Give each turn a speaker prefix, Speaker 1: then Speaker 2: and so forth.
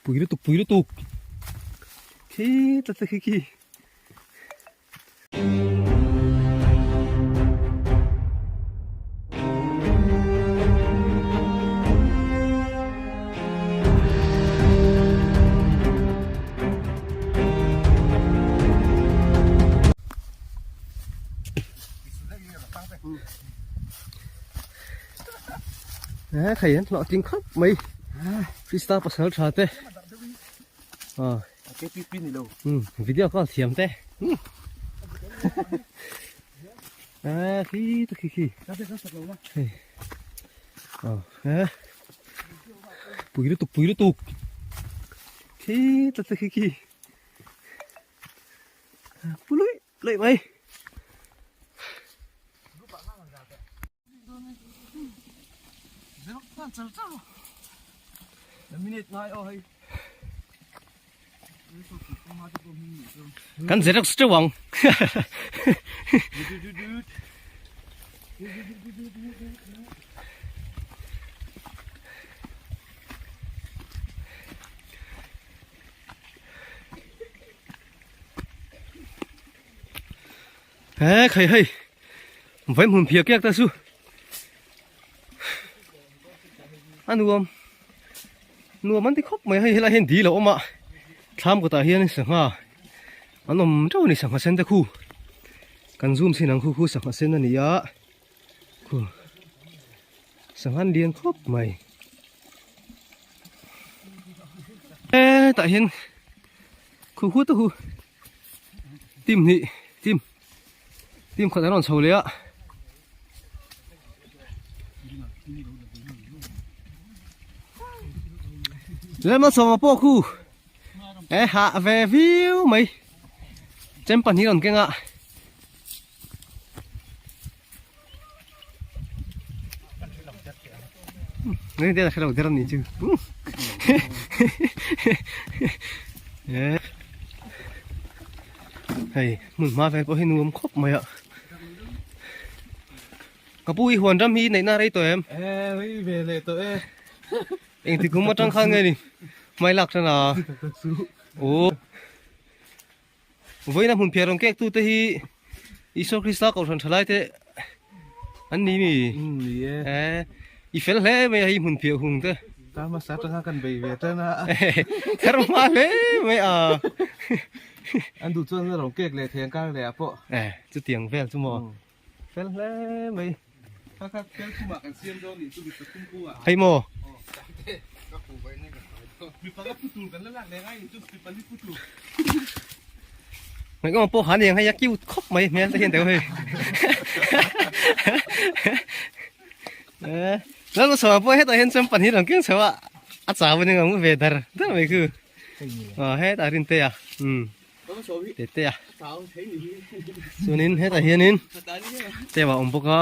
Speaker 1: Pui lutuk pui lutuk. Khi tlat khi khi. He khai an hlawh tling khawp mai Krista pasal tha te video call thiam te khi ta khi khi pui lutuk pui lutuk khi ta khi khi pui luih mai. Kan xerox teuh ang. He khai hei vai hmun phiah kiak ta chu a nuam nuam an ti khawp mai hei helai hian dil a awm a thlam kawtah hian sangha an awm teuh a ni sangha sen te khu kan zoom chhin ang khu khu sangha sen a ni a khu sangha an lian khawp mai hetah hian khu khu te khu. Tim hnih tim tim khat an rawn chho leh a. Lema sawma pawh khu e hah ve viau mai chem pahnih rawn keng a. Ngai te la der ni chu. Hei hmun hma vel pawh hi nuam khawp mai a. Ka pu i huan ram hi neihna rei tawh em?
Speaker 2: E rei ve leh tawh e.
Speaker 1: Engti kum atang khan nge ni hmai lak tan a. Aw. Vawiina hmun phiar rawn kek tute hi Isua Krista Kohhran tha lai te an ni mi?
Speaker 2: Ni e.
Speaker 1: Eh, i fel hle mai a hei hmun phiah hung te.
Speaker 2: Ta hmasa atanga kan bei ve tan a.
Speaker 1: Kher hma hle mai a.
Speaker 2: An duh chuan rawn kek leh thei ang kar leh ah pawh.
Speaker 1: Eh, chutiang vel chu maw. Fel hle mai.
Speaker 2: Kha kha fel khumah kan siam dawn nih chu mipa thum pu ah.
Speaker 1: Hei maw.
Speaker 2: Mipa ka pu tur kan la lak leh ngai nih chu mipa li pu tur.
Speaker 1: Ngaih ngawng pawh han eng hei a cute khawp mai hmel te hian deuh hei. Eh, lal sawma pawh hetah hian chuan pahnih rawn keng chho a a chau a ni ngam ve dar dar mai khu. Aw hetah rin te a. Um. Tete a chuanin hetah hianin tep a awm bawk a.